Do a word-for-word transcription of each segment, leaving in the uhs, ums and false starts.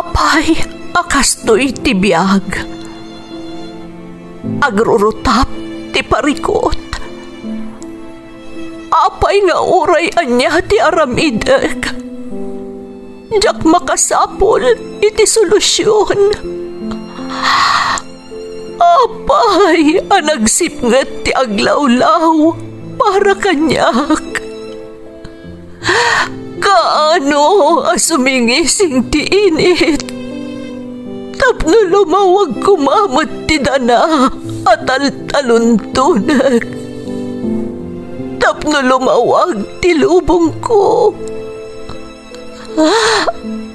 Apay a kastoy ti biag? Agrurutap ti parikut. Apay nga uray ania ti aramidek, diak makasapul iti solusion. Apay a nagsipnget ti aglawlaw para kaniak? Kaano a sumingising ti init tapno lumawag koma met ti dana a taltaluntonek, tapno lumawag ti lubongko?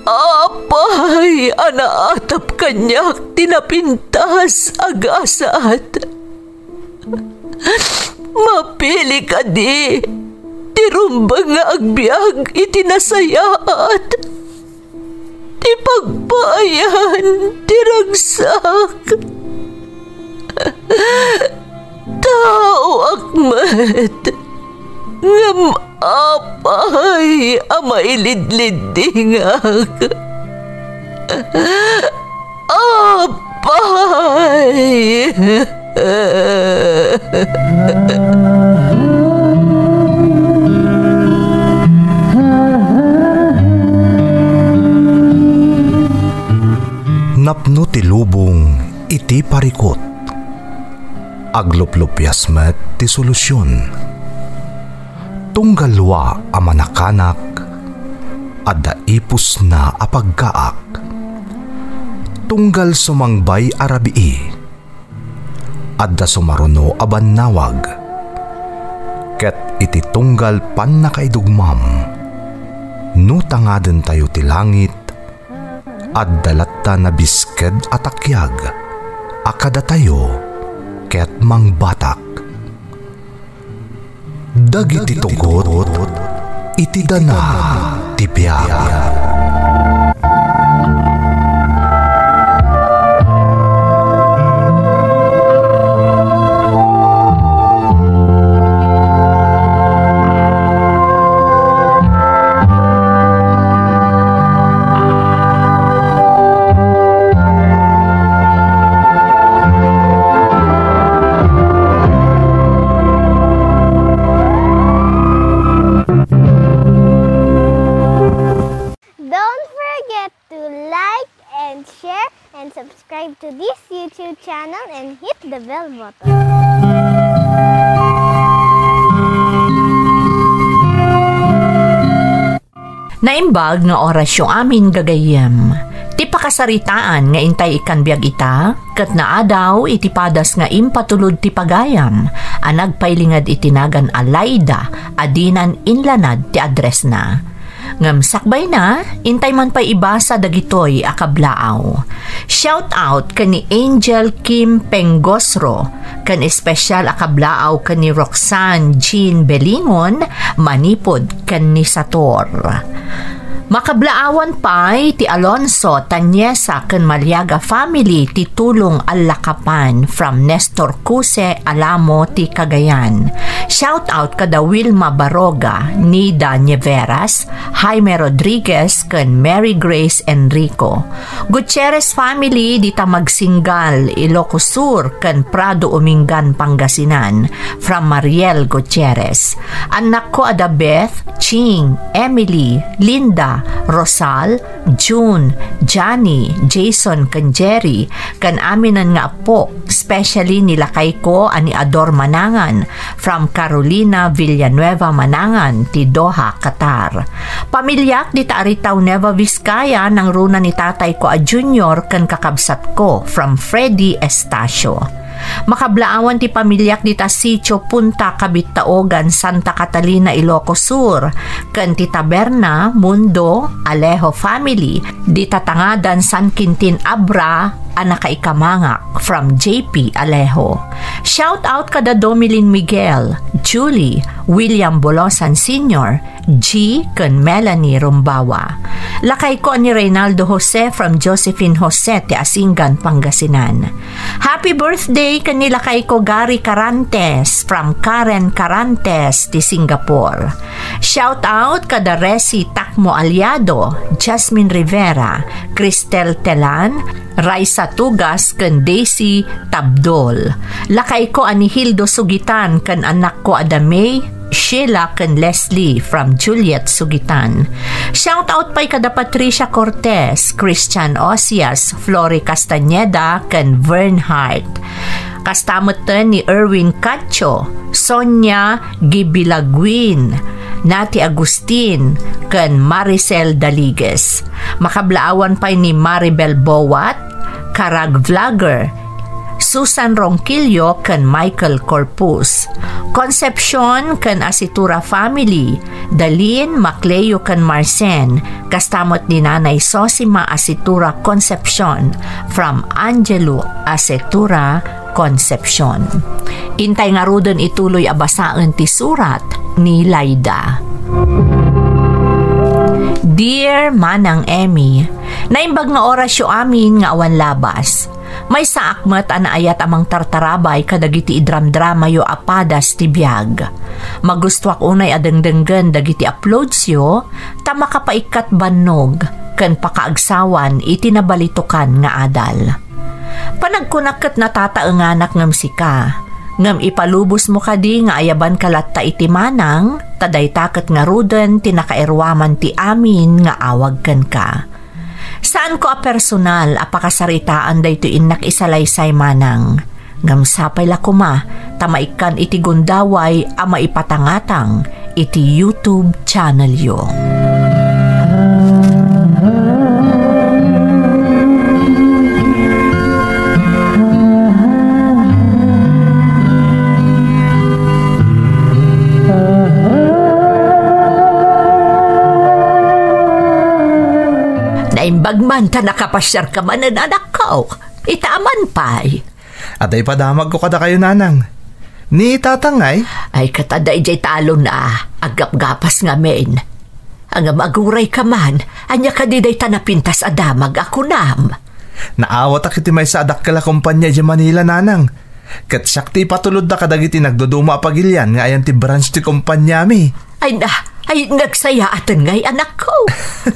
Apay a naatap kaniak ti napintas a gasat? Mapili kadi ti rumbeng nga agbiag iti nasayaat, ti pagpaayan ti ragsak? Taoak met, ngem apay a mailidliddingak? Apay! Napno ti lubong iti parikut. Agluplupias met ti solusion. Tunggal wa a manakanak, adda ipusna a paggaak. Tunggal sumangbay a rabii, adda sumaruno a bannawag. Ket iti tunggal pannakaidugmam, no tangadentayo ti langit, adda latta nabisked a takiag a kadatayo ket mangbatak. Dagiti tugot iti dana ti biag. Don't forget to like and share and subscribe to this YouTube channel and hit the bell button. Naimbag nga orasyo amin, gagayyem. Ti pakasaritaan nga intay ikkan biag ita, ket naadaw iti padas nga impatulod ti pagayam a nagpailinged iti nagan a Laida a dinan inlanad ti addressna. Ngem sakbayna, intay man pay ibasa dagitoy a kablaaw. Shout out ken ni Angel Kim Pengosro, ken espesyal a kablaaw ken ni Roxanne Jean Belingon, manipud ken ni Sator. Makablaawan pay ti Alonso, Tanyesa, ken Maliaga family ti tulong a lakapan from Nestor Cuse, Alamo ti Cagayan. Shout out kada Wilma Baroga, Nida Nieveras, Jaime Rodriguez, ken Mary Grace Enrico. Gutierrez family dita Magsinggal, Ilocos Sur, ken Prado, Umingan, Pangasinan, from Mariel Gutierrez. Annakko a da Beth, Ching, Emily, Linda, Rosal, June, Johnny, Jason, ken Jerry, ken aminen nga appo, especially ni lakayko a ni Ador Manangan, from Carolina Villanueva Manangan ti Doha, Qatar. Pamiliak dita Aritao, Nueva Vizcaya, nangruna ni tatayko a Junior ken kakabsatko, from Freddy Estacio. Makablaawan ti pamiliak dita Sitio Punta, Cabittaogan, Santa Catalina, Ilocos Sur, ken ti Taberna, Mundo, Alejo family, dita Tangadan, San Quintin, Abra, a nakaikamangak from J P Alejo. Shout out kada Domilin Miguel, Julie, William Bolosan Senior, G ken Melanie Rumbawa. Lakayko a ni Reynaldo Jose from Josephine Jose ti Asingan, Pangasinan. Happy birthday ken ni lakayko Gary Carantes from Karen Carantes ti Singapore. Shout out kada Resi Takmo Aliado, Jasmine Rivera, Cristel Telan, Raisa Tugas ken Daisy Tabdol. Lakayko a ni Hildo Sugitan ken annakko a da May, Sheila ken Leslie from Juliet Sugitan. Shout out pay kada Patricia Cortez, Christian Osias, Flory Castañeda ken Vern Hart. Kasta metten ni Erwin Cacho, Sonia Gibilaguin, Nati Agustin, ken Maricel Daligues. Makablaawan pay ni Maribel Bowat, Karag Vlogger, Susan Ronquillo ken Michael Corpus. Concepcion ken Asitura family, Dalin, Macleo ken Marcen, kasta met ni Nanay Sosima Asitura Concepcion from Angelo Asitura Concepcion. Intay ngaruden ituloy a basaen ti surat ni Laida. Dear Manang Emmy, naimbag nga orasyo amin nga awan labas. Maysaak met a naayat a mangtartarabay kadagiti idramdramayo a padas ti biag. Magustoak unay a dengdenggen dagiti uploadsyo ta makapaikkat bannog ken pakaagsawan iti nabalitokan nga adal. Panagkunak ket natataenganak ngem sika, ngem ipalubosmo kadi nga ayabanka latta iti manang, ta dayta ket ngaruden ti nakairuaman ti amin nga awag kenka. Saanko a personal a pakasaritaan daytoy innak isalaysay manang, ngem sapay la koma ta maikkan iti gundaway a maipatangatang iti YouTube channelyo. Naimbag man ta nakapasiarka manen, anakko. Ita man pay. Adda ipadamagko kadakayo, nanang. Ni tatang ngay? Ay, ket adda idiay talon a, aggapgapas ngamin. Ngem agurayka man, ania kadi dayta napintas a damag a kunam? Naawatak iti maysa a dakkel a kompania idiay Manila, nanang. Ket siak ti ipatulodda kadagiti nagduduma a pagilian nga ayan ti branch ti kompaniami. Ay na, ay nagsayaaten ngay, anakko.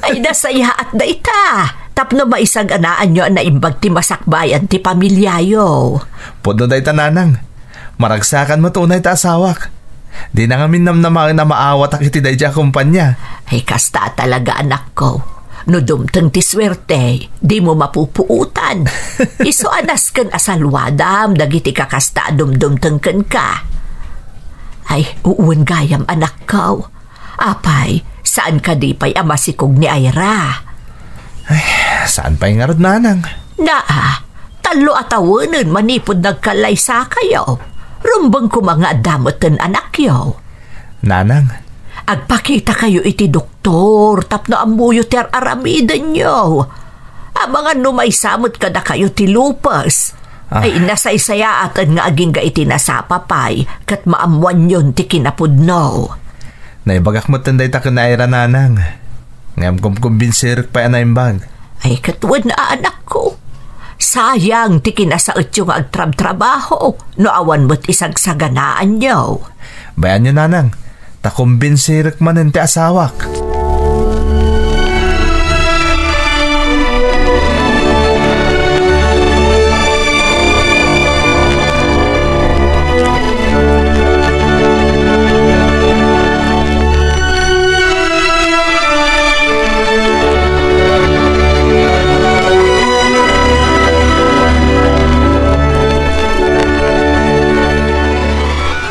Ay, nasayaat dayta. Tapno maisaganaanyo a naimbag ti masakbayan ti pamiliayo. Pudno dayta, nanang. Maragsakan met unay ta asawak. Dina ngamin namnamaen a maawatak iti daydiay a kompania. Ay, kasta talaga, anakko. No dumteng ti suerte, dimo mapupuotan. Isu a nasken a saluadam dagiti kakasta a dumdumteng kenka. Ay, uwan gayam, anakko. Apay, saan kadi pay a masikog ni Ira? Ay, saan pay ngarud, nanang? Naa, tallo a tawenen manipud nagkallaysakayo. Rumbeng koma nga adda metten anakyo. Nanang. Agpakitakayo iti doktor tapno ammoyo ti ar-aramidenyo. Amangan no maysa met kadakayo ti lupes. Ah. Ay, nasaysayaaten nga agingga iti nasapa pay, ket maammoanyon ti kinapudno. Naibagak met dayta ken Ira, nanang. Ngem kumkumbinsirik pay a naimbag. Ay, ket wen a, anakko. Sayang ti kinasaetyo nga agtrabtrabaho no awan met isagsaganaanyo. Bayanyo, nanang, ta kumbinsirek manen ti asawak.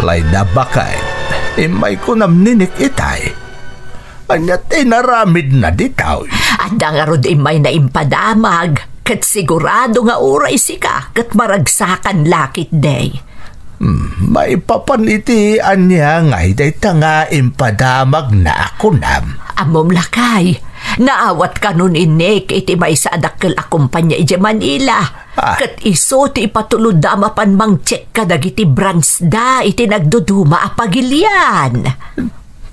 Layda, baket, immay kunam ninik itay. Ania ti inaramidna ditoy? Adda ngarud immay naimpadamag, ket sigurado nga uray sika ket maragsakan la ketdi. Hmm, maipapan iti ania ngay dayta nga impadamagna a kunam? Ammom, lakay, naawat kanon innik iti maysa a dakkel a kompania idiay Manila. Ah. Ket isu ti ipatulodda a mapan mangcheck kadagiti branch da iti nagduduma a pagilian.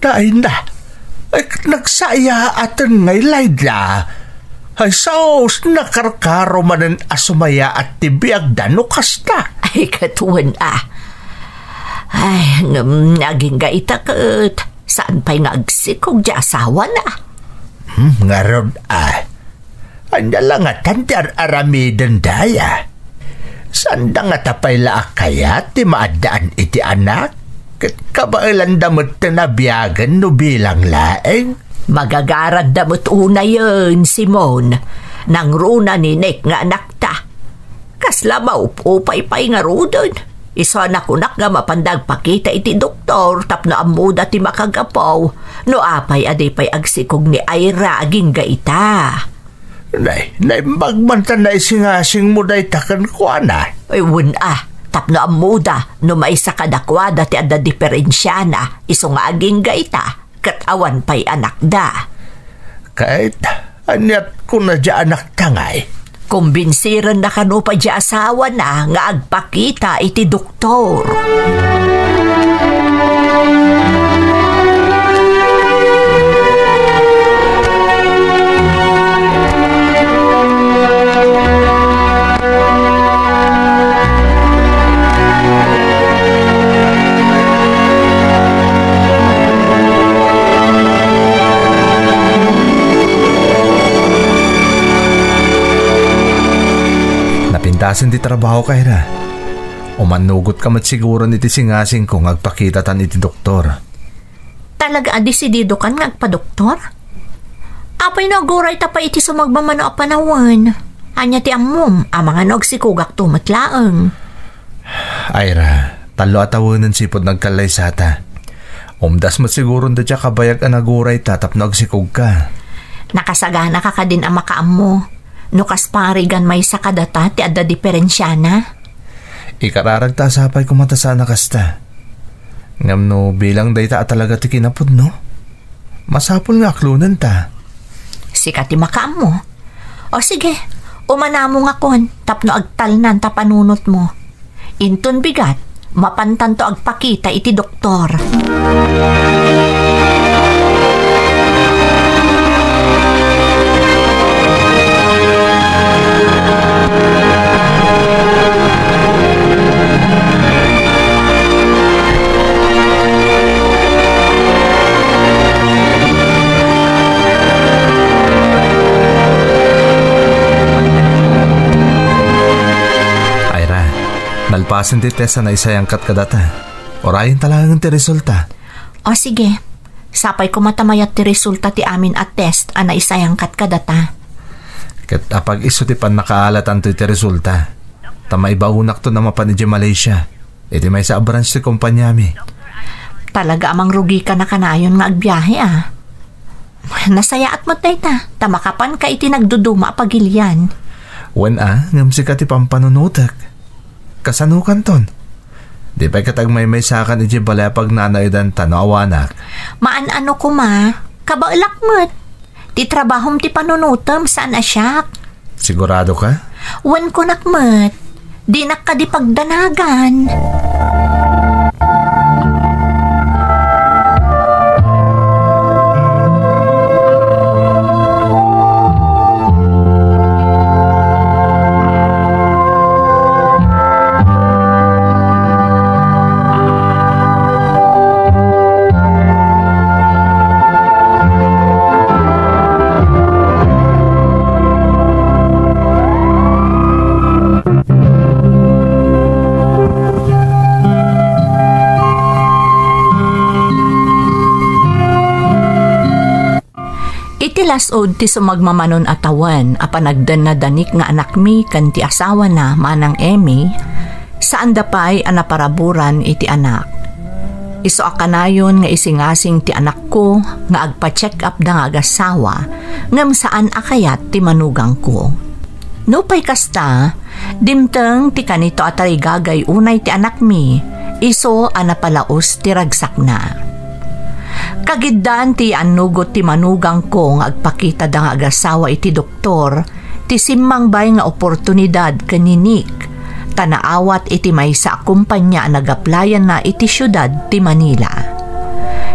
Dayna. Ay, nagsayaaten ngay, Laila. Ay, sus, nakarkaro manen a sumayaat ti biagda no kasta. Ay, ket wen a. Ay, ngem agingga ita ket saan pay nga agsikog ti asawana. Hmm, ngarud, ah. Ania la ngatan ti ar-aramiden daya? Saanda ngata pay la a kayat ti maaddaan iti anak? Ket kabaelanda met ti nabiagen no bilang laeng? Magagaradda met unayen, Simon. Nangruna ni Nick nga anakta. Kasla maup-upay pay ngaruden. Isu a nakunak nga mapanda agpakita iti doktor tapno ammoda ti makagapu no apay a di pay agsikog ni Ira agingga ita. Nay, naimbag man ta naisingasingmo dayta kenkuana. Ay, wen a, tapno ammoda no maysa kadakuada ti adda diferensiana, isu nga agingga ita, ket awan pay anakda. Ket aniat kuna diay anakta ngay? Kumbinsirenna kano pay diay asawana nga agpakita iti doktor. Napintasen ti trabaho, Kyra. Umannugotka met siguron iti singasingko nga agpakitatan iti doktor. Talaga a desididokan nga agpadoktor? Apay no agurayta pay iti sumagmamano a panawen? Ania ti ammom, amangan no agsikogakto met laeng? Ira, tallo a tawenen sipud nagkallaysata. Umdas met siguron dayta a kabayag a nagurayta tapno agsikogka. Nakasaganaka kadin a makaammo. No kas parigan maysa kadata ti adda diferensiana? Ikararagta a sapay koma ta saan a kasta. Ngem no bilang dayta a talaga ti kinapudno, masapul nga aklonenta. Sika ti makaammo. O sige, umanamongakon tapno agtalnan ta panunotmo. Inton bigat, mapantanto agpakita iti doktor. Ira, nalpasen ti test a naisayangkat kadata. Urayenta laengen ti resulta. O sige, sapay koma ta mayat ti resulta ti amin a test a naisayangkat kadata. Ket apag isu ti pannakaalatanto iti resulta, ta maibaonakto a mapan idiay Malaysia, iti maysa a branch ti kompaniami. Talaga a mangrugika a kanayon nga agbiahe, a. Nasayaat met dayta, ta makapanka iti nagduduma a pagilian. Wen a, ngem sika ti pampanunotek. Kasanokanton? Di pay ket agmaymaysakan idiay balay a pagnanaedan ta no awanak. Maan-ano koma, kabaelak met. Ti trabahom ti panunotem, saan a siak. Sigurado ka? Wen, kunak met. Dinak kadi pagdanagan. Iti las-ud ti sumagmamanon a tawen a panagdenna da Nick nga anakmi ken ti asawana, Manang Emmy, saanda pay a naparaburan iti anak. Isu a kanayon nga isingasing ti anakko nga agpa-check-up da nga agasawa, ngem saan a kayat ti manugangko. Nupay kasta, dimteng ti kanito a tarigagay unay ti anakmi, isu a napalaus ti ragsakna. Kagiddan ti annugot ti manugangko nga agpakita da nga agasawa iti doktor, ti simmangbay nga oportunidad ken ni Nick, ta naawat iti maysa a kumpanya a nagaplayanna iti siudad ti Manila.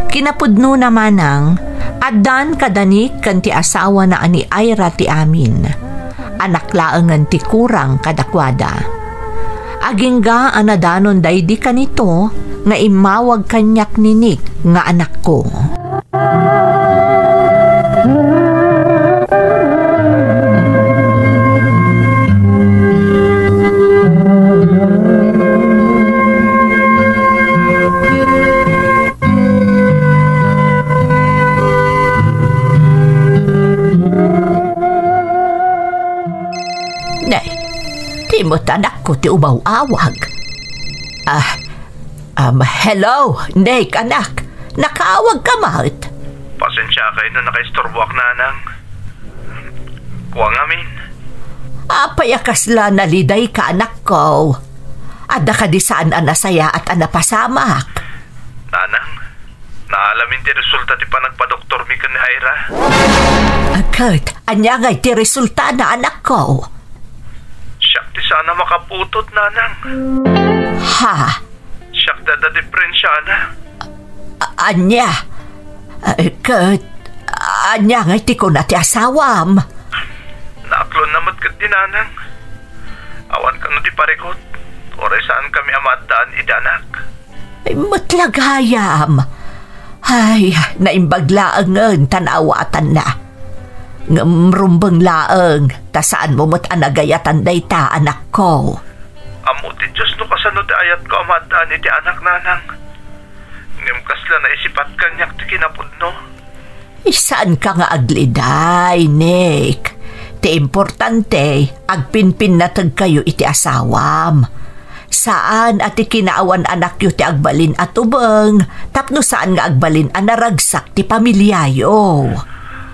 Kinapudnona manang, addan kada Nick ken ti asawana a ni Ira ti amin. Anak laengen ti kurang kadakuada. Agingga a nadanon daydi kanito nga immawag kaniak ni Nick nga anakko. Nay, di met anakko ti umaw-awag. Ah, um, hello, Nick, anak. Nakaawag ka met? Pasensia kayo no nakaisturboak, nanang. Kua ngamin. Apay a kasla naliday ka, anakko? Adda kadi saan a nasayaat a napasamak? Nanang, naalamin ti resulta ti panagpadoktormi ken ni Ira. Ket, ania ngay ti resultana, anakko? Siak ti saan a makaputod, nanang. Ha? Siak ti adda diferensiana. A-, ania? Eh, ket, ania ngay ti kuna ti asawam? Naaklonna met ket ni nanang. Awan kano ti parikut, uray saan kami a maaddaan iti anak. Ay, met la gayam. Ay, naimbag laengen ta naawatanna. Ngem rumbeng laeng, ta saanmo met a nagayatan dayta, anakko. Ammo ti Dios no kasano ti ayatko a maaddaan iti anak, nanang. Ngem kasla naisipat kaniak ti kinapudno. Saanka nga agliday, Nick. Ti importante, agpinpinnategkayo iti asawam. Saan a ti kinaawan-anakyo ti agbalin a tubeng, tapno saan nga agbalin a naragsak ti pamiliayo.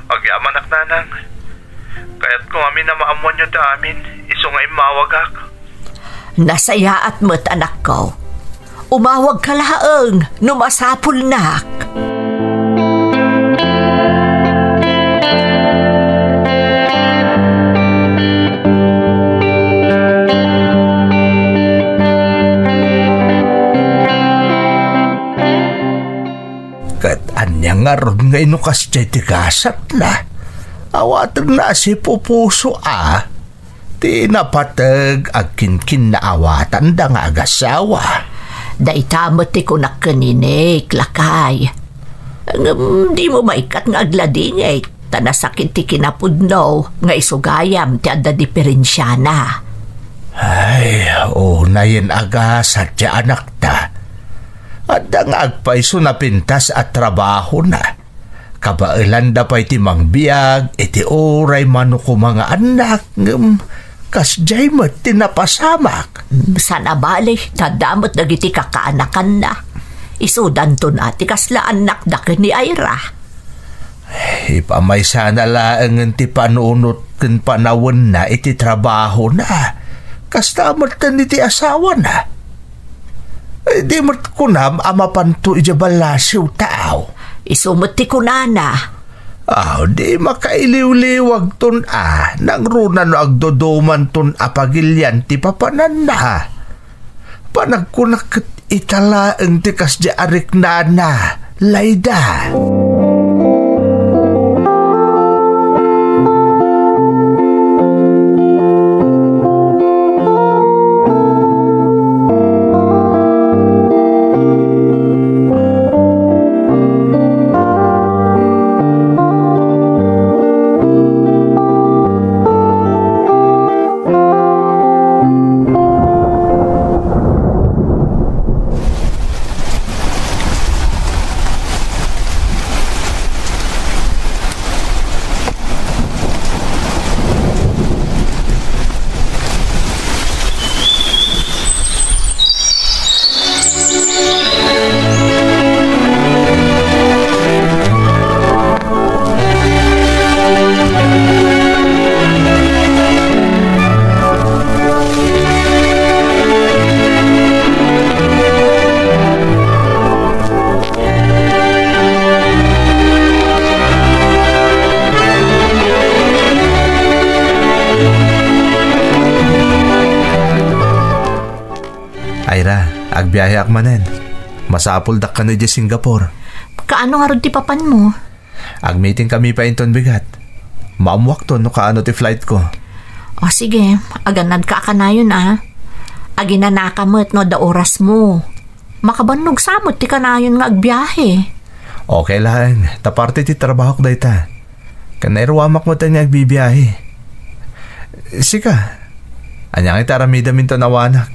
Agyamanak, nanang. Kayatko ngamin a maammoanyo ti amin, isu nga immawagak. Nasayaat met, anakko. Umawagka laeng no masapulnak. Ket ania ngarud nga inukas diay ti gasatna? Awatenna a sipupuso a ti napateg agkinkinnaawatanda nga agasawa. Dayta met ti kunak ken ni Nick, lakay. Ngem dimo maikkat nga agladingit, ta nasakit ti kinapudno nga isu gayam ti adda diferensiana. Ay, unayen a gasat ti anakta. Adda nga agpayso napintas a trabahona. Kabaelanda pay ti mangbiag iti uray mano koma nga annak, ngem kasdiay met ti napasamak. Saan a bali, ta adda met dagiti kakaanakanna. Isudanton a ti kasla annakda ken ni Ira. Ipamaysana laengen ti panunot ken panawenna iti trabahona. Kasta metten iti asawana. Ay, di met kunam a mapanto idiay ballasiw, taaw? Isu met ti kunana. Aw, di makailiwliwagton a, nangruna no agdudumanton a pagilian ti papananna. Panagkunak ket ita laeng ti kasdiay a riknana, Layda. Agbiaheak manen. Masapuldak kano idiay Singapore. Kaano ngarud ti papanmo? Agmeeting kami pay inton bigat. Maammoakto no kaano ti flight ko. O sige, agannadka a kanayon a. Aginanaka met no adda orasmo. Makabannog sa met ti kanayon nga agbiahe. Okay laeng, ta parte ti trabahok dayta. Ken nairuamak met nga agbibiahe. Sika, ania nga iti aramidem inton awanak?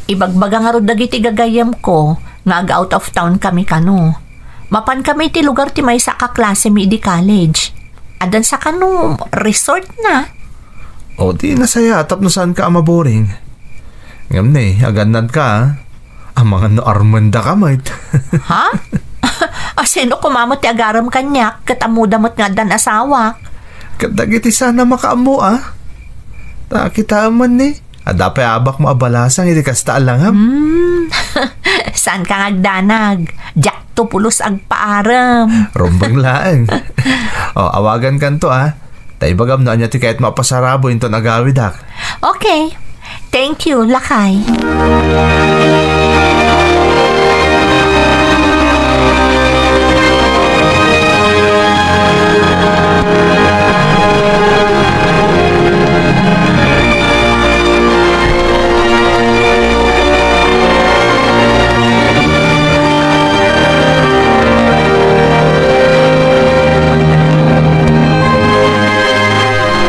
Ibagbaga ngarud dagiti gagayyemko nga ag-out of town kami kano. Mapan kami iti lugar ti maysa a kaklasemi idi college. Addan sa kano resort na. O, di nasayaat tapno saanka a maboring. Ngem ne, agannadka, a. Amangan no armendaka met. Ha? A, sino koma met ti agarem kaniak ket ammoda met nga addan asawak? Ket dagiti saan a makaammo a. Ta kitaem man ni, adda pay abakmo a balasang iti kasta a langam. Hmm. Saanka nga agdanag. Diakto pulos agpaarem. Rumbeng laeng. O, awagankanto a. Ta ibagam no ania ti kayatmo a pasarabo inton agawidak. Okay. Thank you, lakay.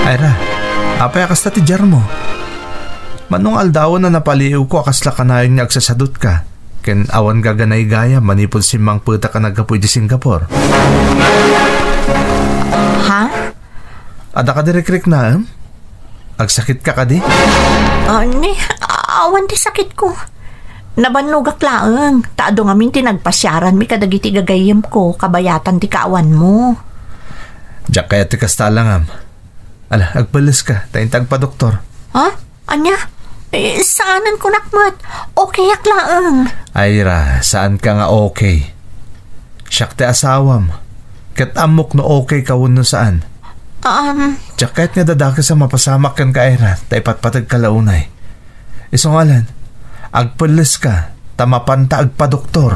Ira, apay a kasta ti diarmo? Mano nga aldawen a napaliiwko a kasla kanayon nga agsasadutka, ken awan gaganaygayam manipud simmangpetak a naggapu iti Singapore. Ha? Adda kadi rikriknaem? Agsakitka kadi? Ah, ni, awan ti sakitko. Nabannogak laeng, ta adu ngamin ti nagpasiaranmi kadagiti gagayyemko kabayatan ti kaawanmo. Diak kayat ti kasta a langam. Ala, agpelleska, ta inta agpadoktor. Ha? Ania? Eh, saanen kunak met. Okayak laeng. Ira, saanka nga okay. Siak ti asawam. Ket ammok no okay ka wenno saan. Um, Diak kayat nga dadakes a mapasamak kenka, Ira, ta ipatpategka la unay. Isu ngarud, agpelleska, ta mapanta agpadoktor.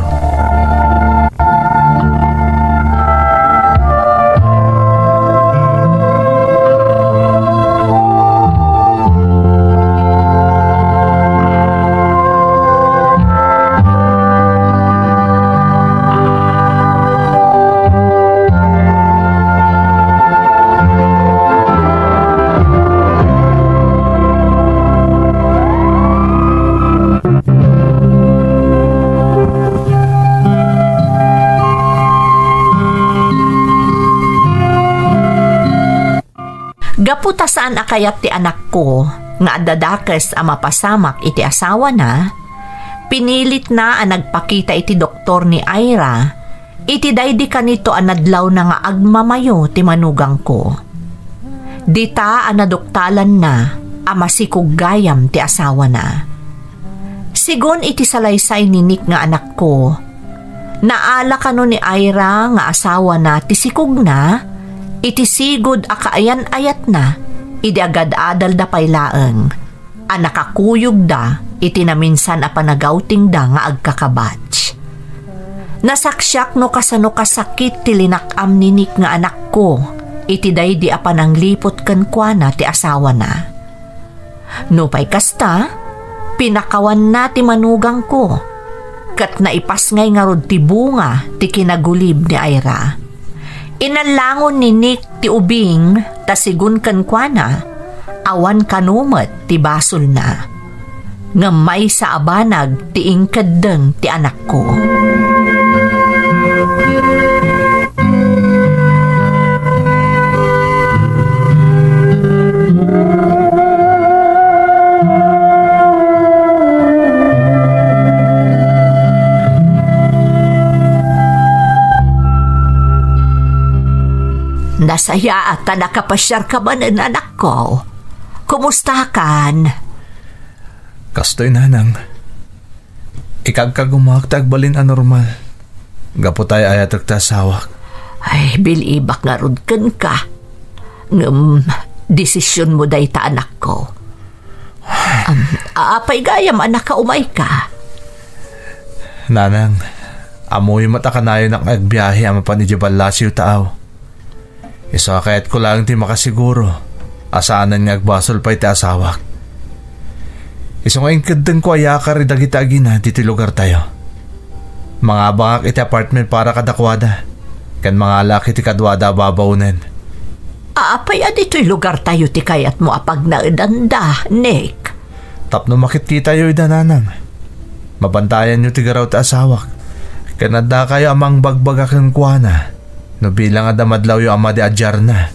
Gapu ta saan a kayat ti anakko nga adda dakes a mapasamak iti asawana, pinilitna a nagpakita iti doktor ni Ira iti daydi kanito a nadlawna nga agmamayo ti manugangko. Dita a naduktalanna a masikog gayam ti asawana. Sigun iti salaysay ni Nick nga anakko, naala kano ni Ira nga asawana ti sikogna iti sigud a kaayan-ayatna idi agad-adalda pay laeng a nakakuyogda iti naminsan a panagawtingda nga agkakabats. Nasaksiak no kasano kasakit ti linak-am ni Nick nga anakko iti daydi a panangliput kenkuana ti asawana. Nupay kasta, pinakawanna ti manugangko, ket naipasngay ngarud ti bunga ti kinagulib ni Ira. Inallangon ni Nick ti ubing ta sigun kenkuana, awan kano met ti basolna. Ngem maysa a banag ti inkeddeng ti anakko. Nasayaat ta nakapasiarka manen, anakko. Kumustakan? Kastoy, nanang. Ikagkagumaak ta agbalin a normal. Gapu ta ay-ayatek ti asawak. Ay, bilibak ngarud kenka. Ngem, desisionmo dayta, anakko. Am, apay gayam a nakaumayka? Nanang, ammoyo met a kanayonak nga agbiahe a mapan idiay ballasiw taaw. Isu a kayatko laeng ti makasiguro a saanen nga agbasol pay ti asawak. Isu nga inkeddengko a yakar dagiti agina ditoy lugartayo. Mangabangak iti apartment para kadakuada, ken mangalaak iti kaduada a babaonen. Apay a ditoy lugartayo ti kayatmo a pagnaedanda, Nick? Tapno makitkitayo ida, Nanang. Mabantayanyo ti garaw ti asawak, ken addakayo a mangbagbaga kenkuana no bilang adda madlawyo a madi a diarna.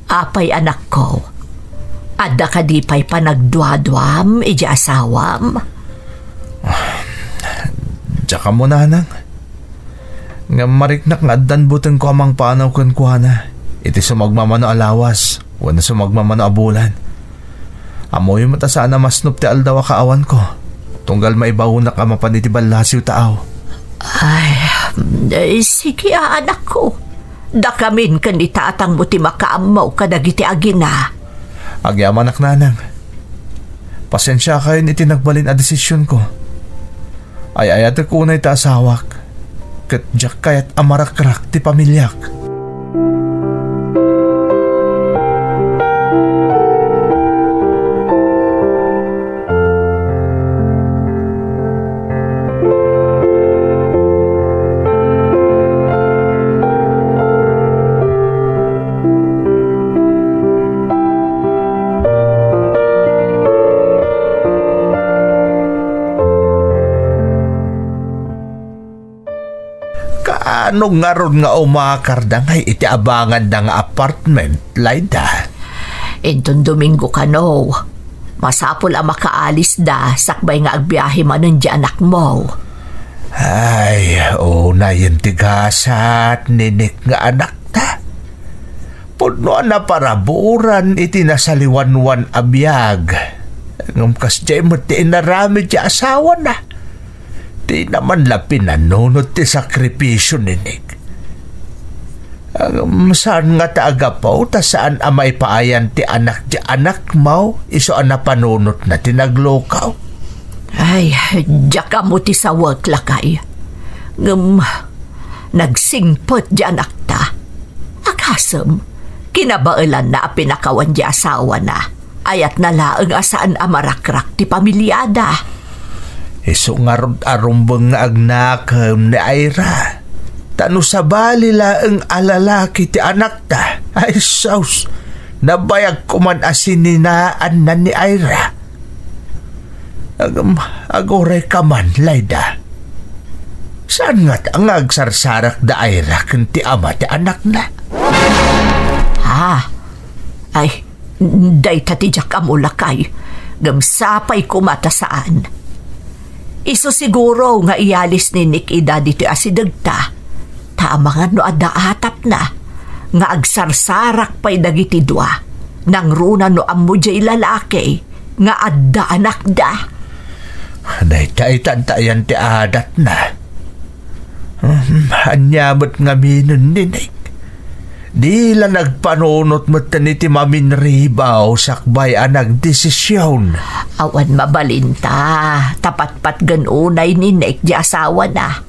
Apay, anakko, adda kadi pay panagduaduam idiay asawam? Diak ammo, Nanang. Ngem mariknak nga addan butengko a mangpanaw kenkuana iti sumagmamano a lawas wenno sumagmamano a bulan. Ammoyo met a saan a masnop ti aldaw a kaawanko, tunggal maibaonak a mapan iti ballasiw taaw. Ay, eh, sige a, anakko. Dakamin ken ni tatangmo ti makaammo kadagiti agina. Agyamanak, Nanang. Pasensiakayon iti nagbalin a desisionko. Ay-ayatek unay ti asawak, ket diak kayat a marakrak ti pamiliak. Kaano ngarud nga umakarda ngay iti abanganda nga apartment, Laida? Inton Domingo kano, masapul a makaalisda sakbay nga agbiahe manen diay anakmo. Ay, unayen ti gasat, Ninik nga anakta. Pudno a naparaburan iti nasaliwanwan a biag. Ngem kasdiay met ti inaramid ti asawana. Dina man la pinanunot ti sakripisio ni Nick. Ngem saan ngata a gapu ta saan a maipaayan ti anak ti anakmo isu a napanunotna ti naglukaw? Ay, diak ammo ti sawek, lakay. Ngem nagsingpet diay anakta. Agasem, kinabaelanna a pinakawan diay asawana. Ayatna laeng a saan a marakrak ti pamiliada. Isu ngarud a rumbeng nga agnakem ni Ira. Ta no sabali laeng a lalaki ti anakta, ay sus, nabayag ko man a sininaanna ni Ira. Agam-, aguray ka man, Laida. Saan ngata nga agsarsarak da Ira ken ti ama ti anakna? Ah, ay, dayta ti diak ammo, lakay, ngem sapay koma ta saan. Isu siguro nga iyalis ni Nick ida ditoy asidegta, ta amangan no adda atapna nga agsarsarak pay dagiti dua, nangruna no ammo diay lalaki nga adda anakda. Dayta itan ti adatna. Hmm, ania met ngamin ni Nick? Di la nagpanunot metten iti maminribaw sakbay a nagdesision. Awan mabalinta, ta patpatgen unay ni Nick diay asawana.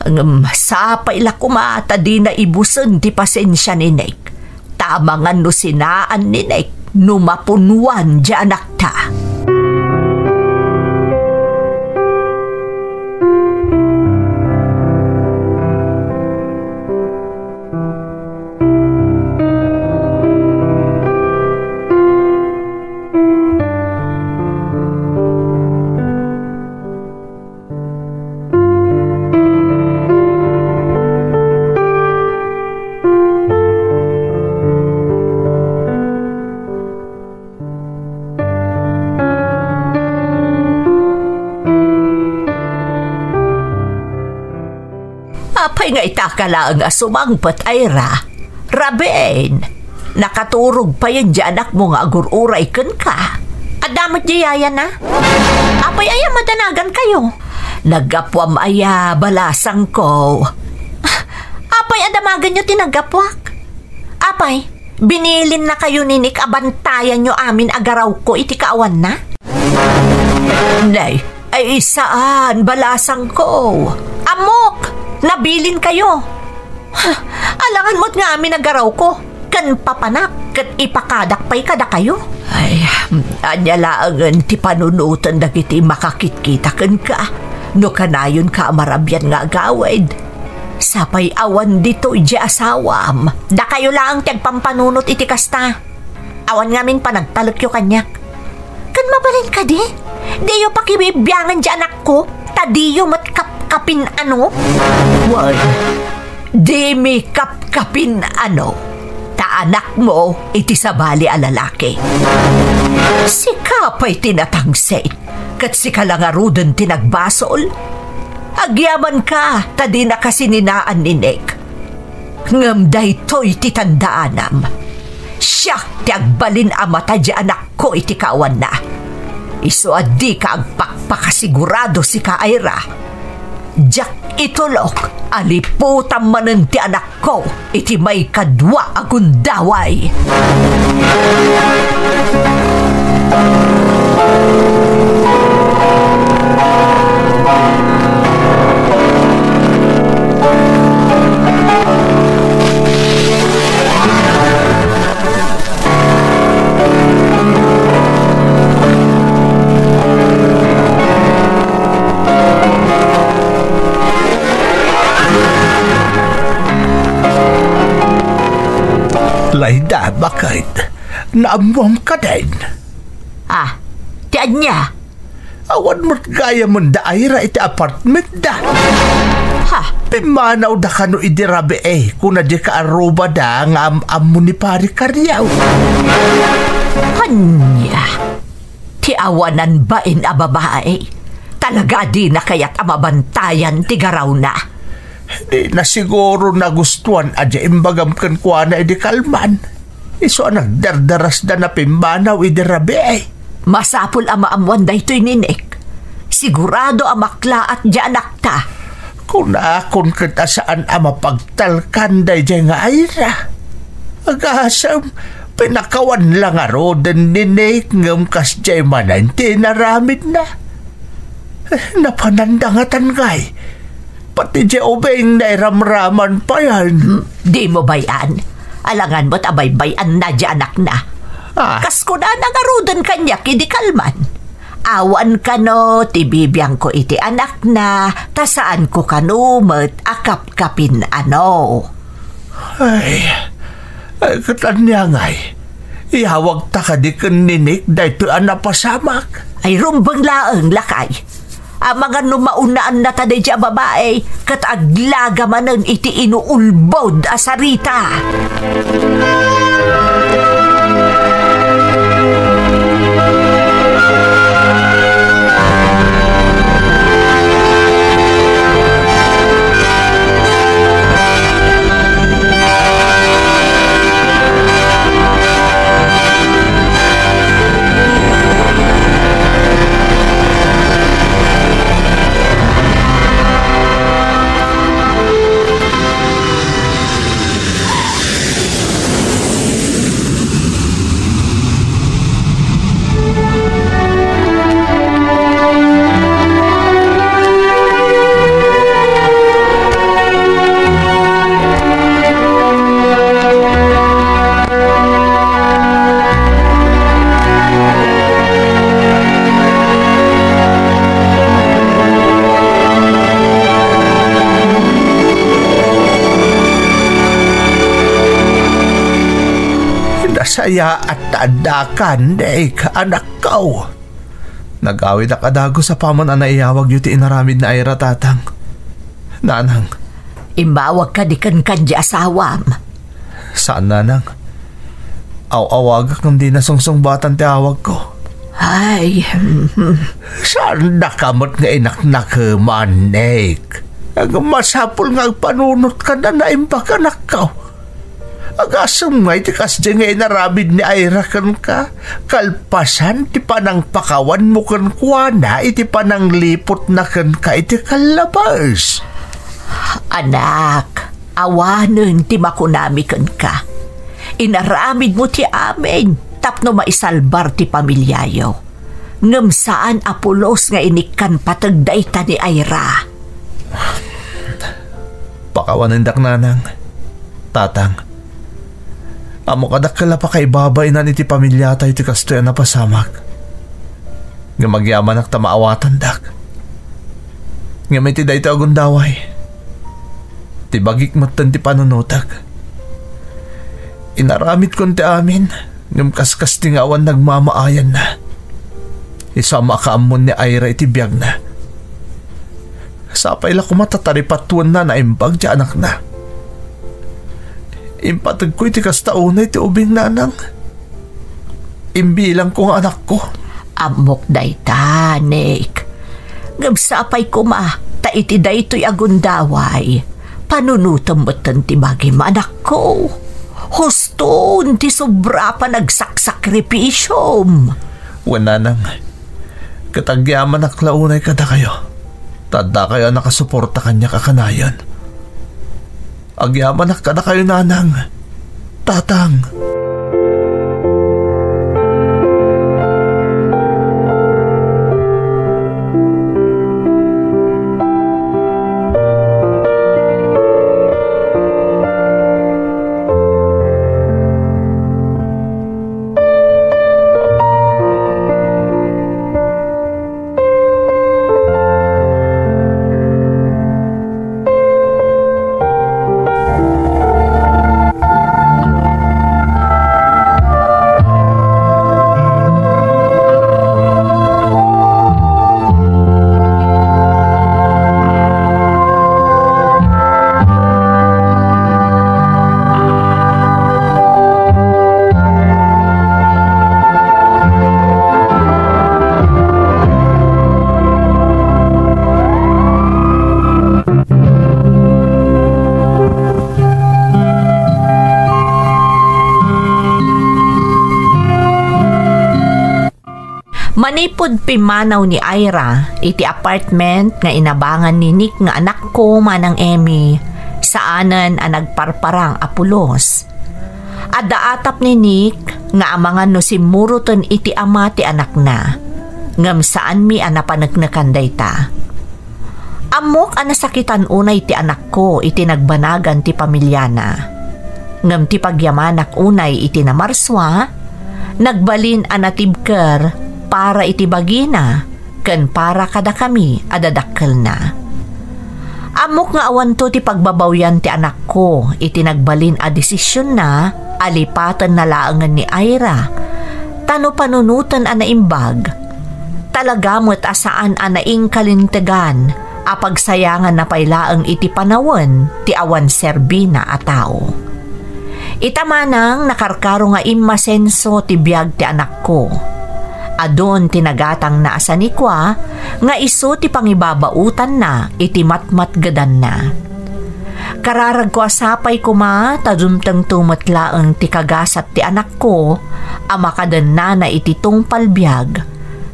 Ngem sapay la koma ta dina ibusen ti pasensia ni Nick. Ta amangan no sinaan ni Nick no mapunuan diay anakta. Apay nga itaka laeng a sumangpet, Ira? Rabiin, nakaturog payen diay anakmo nga agur-uray kenka. Adda met diay yayana? Apay aya madanagankayo? Naggapuam aya, balasangko? Apay a damagenyo ti naggapuak? Apay, binilinnakayo ni Nick a bantayanyo amin a garawko iti kaawanna? Nay, Ay, saan, balasangko. Ammok, nabilinkayo. Ha, alangan met nga amin a garawko, ken papanak, ket ipakadak pay kadakayo. Ay, ania laengen ti panunoten dagiti makakitkita kenka, no kanayonka a marabian nga agawid? Sapay awan ditoy diay asawam. Dakayo laeng ti agpampanunot iti kasta. Awan ngamin panagtalekyo kaniak. Ken mabalin kadi, diyo pakibibiangan diay anakko, ta diyo met kapkapin-ano? Wen, dimi kapkapin-ano, ta anakmo iti sabali a lalaki. Sika pay ti natangsit, ket sika la ngaruden ti nagbasol. Agyamanka ta dinaka sininaan ni Nick. Ngem daytoy ti tandaanam. Siak ti agbalin a mata diay anakko iti kaawanna. Isu a dika agpakpakasigurado, sika, Ira. Diak itulok a liputam manen ti anakko iti maikadua a gundaway. Layda, baket. Naammuam kadin? Ah, ti ania? Awan met gayam da Ira iti apartmentda. Ha? Pimmanawda kano idi rabii, kuna diay kaarrubada nga am-ammo ni Pari Kariaw. Ania? Ti awanan bain a babai, talaga a dina kayat a mabantayan ti garawna. Dina siguro nagustuan a diay imbagam kenkuana idi kalman. Isu a nagdardarasda a pimmanaw idi rabii. Masapul a maammuan daytoy ni Nick. Sigurado a maklaat diay anakta. Kunakon ket a saan a mapagtalkan daydiay nga Ira. Agasem, pinakawan la ngaruden ni Nick ngem kasdiay manen ti inaramidna. Eh, napananda ngatan ngay. Pati diay ubing nairamraman payen. Hmm, dimo bay-an. Alangan met a baybay-anna diay anakna. Ah. Kas kunana ngaruden kaniak idi kalman. Awan kano ti bibiangko iti anakna, ta saanko kano met a kapkapin-ano. Ay, ay, ket ania ngay? Iyawagta kadi ken ni Nick daytoy a napasamak? Ay, rumbeng laeng, lakay. Amangan no maunaannata daydiay a babai, ket aglaga manen iti inuulbod a sarita. Nasayaat ta addakan, Nick, anakko. Nagawidak a dagus apaman a naiyawagyo ti inaramid ni Ira, Tatang. Nanang. Immawag kadi kenka diay asawam? Saan, Nanang. Aw-awagak ngem dina sungsungbatan ti awagko. Ay, hmm. Saandaka met nga inaknakeman, Nick. Ngem masapul nga agpanunotka a naimbag, anakko. Agasem ngay ti kasdiay nga inaramid ni Ira kenka, kalpasan ti panangpakawanmo kenkuana iti panangliputna kenka iti kallabes. Anak, awanen ti makunami kenka. Inaramidmo ti amin tapno maisalbar ti pamiliayo. Ngem saan a pulos nga inikkan pateg dayta ni Ira. Pakawanendak, nanang, tatang. Ammok a dakkel a pakaibabain iti pamiliatayo ti kastoy a napasamak. Ngem agyamanak ta maawatandak. Ngem iti daytoy a gundaway, ti bagik metten ti panunotek. Inaramidkon ti amin, ngem kaskasdi nga awan nagmamaayanna. Isu a makaammon ni Ira iti biagna. Sapay la koma ta taripatuenna a naimbag ti anakna. Impategko iti kasta unay ti ubing, nanang. Imbilangko nga anakko. Ammok dayta, Nick. Ngem sapay koma ta iti daytoy a gundaway, panunotem metten ti bagim, anakko. Huston ti sobra a panagsaksakripisom. Wen, nanang, ket agyamanak la unay kadakayo, ta addakayo a nakasuporta kaniak a kanayon. Agyamanak kadakayo, nanang, tatang. Manipud pimmanaw ni Ira iti apartment nga inabangan ni Nick nga anakko, Manang Emmy, saanen a nagparparang a pulos. Adda atap ni Nick nga amangan no simmuroten iti ama ti anakna, ngem saanmi a napaneknekan dayta. Ammok a nasakitan unay ti anakko iti nagbanagan ti pamiliana. Ngem ti pagyamanak unay iti namarsua, nagbalin a natibker para iti bagina ken para kadakami a dadakkelna. Ammok nga awanto ti pagbabawian ti anakko iti nagbalin a desisionna a lipatenna laengen ni Ira, ta no panunoten a naimbag, talaga met a saan a naingkalintegan a pagsayanganna pay laeng iti panawen ti awan serbina a tao. Ita manang nakarkaro nga immasenso ti biag ti anakko. Adun ti nagatangna a sanikua nga isu ti pangibabaotanna iti matmatgedanna. Kararagko a sapay koma ta dumtengto met laeng ti kagasat ti anakko a makadennana iti tungpal biag,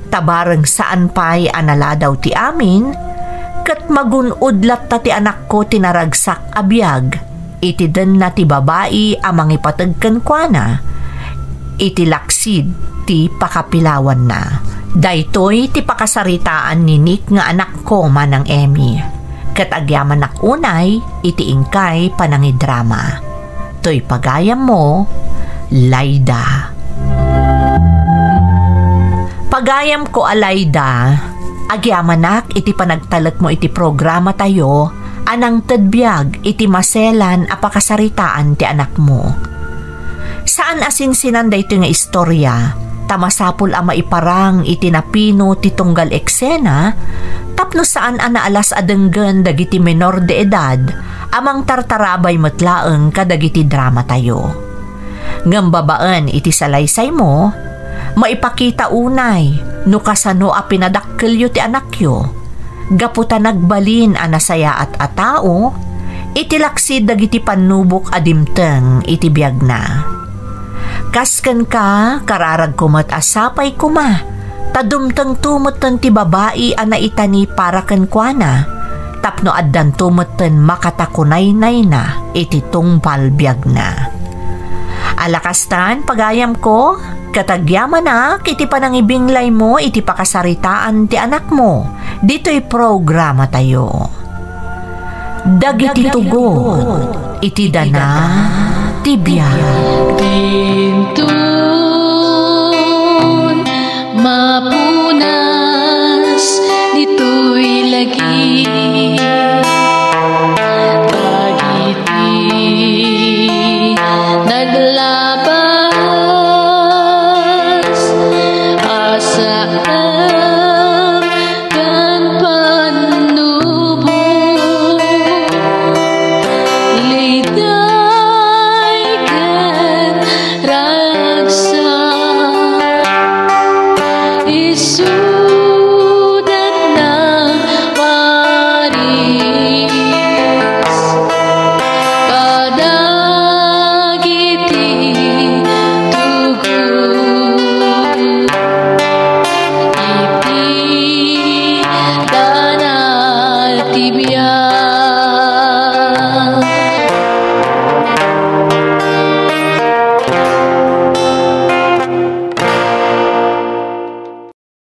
ta bareng saan pay a naladaw ti amin, ket magun-od latta ti anakko ti naragsak a biag iti denna ti babai a mangipateg kenkuana iti laksid ti pakapilawanna. Daytoy ti pakasaritaan ni Nick nga anakko, Manang Emmy, ket agyamanak unay iti inkay panangidrama. Toy pagayammo, Laida. Pagayamko a Laida, agyamanak iti panagtalekmo iti programatayo a nangted biag iti maselan a pakasaritaan ti anakmo. Saan a sinsinan daytoy nga istorya, ta masapul a maiparang iti napino ti tunggal eksena tapno saan a naalas a denggen dagiti menor de edad a mangtartarabay met laeng kadagiti dramatayo. Ngem babaen iti salaysaymo, maipakita unay no kasano a pinadakkelyo ti anakyo, gapu ta nagbalin a nasayaat a tao iti laksid dagiti pannubok a dimteng iti biagna. Kas kenka, kararagko met a sapay koma ta dumtengto metten ti babai a naitani para kenkuana, tapno addanto metten makatakunaynayna iti tungpal biagna. Ala kastan, pagayamko, Ket agyamanak iti panangibinglaymo iti pakasaritaan ti anakmo ditoy programatayo. Dagiti tugot iti dana ti biag. Dinton mapunas ditoy lagi. Dagiti naglabas a saan ken pannubo, liday ken ragsak. Isuda nang paris kadagiti tugot iti dana ti biag.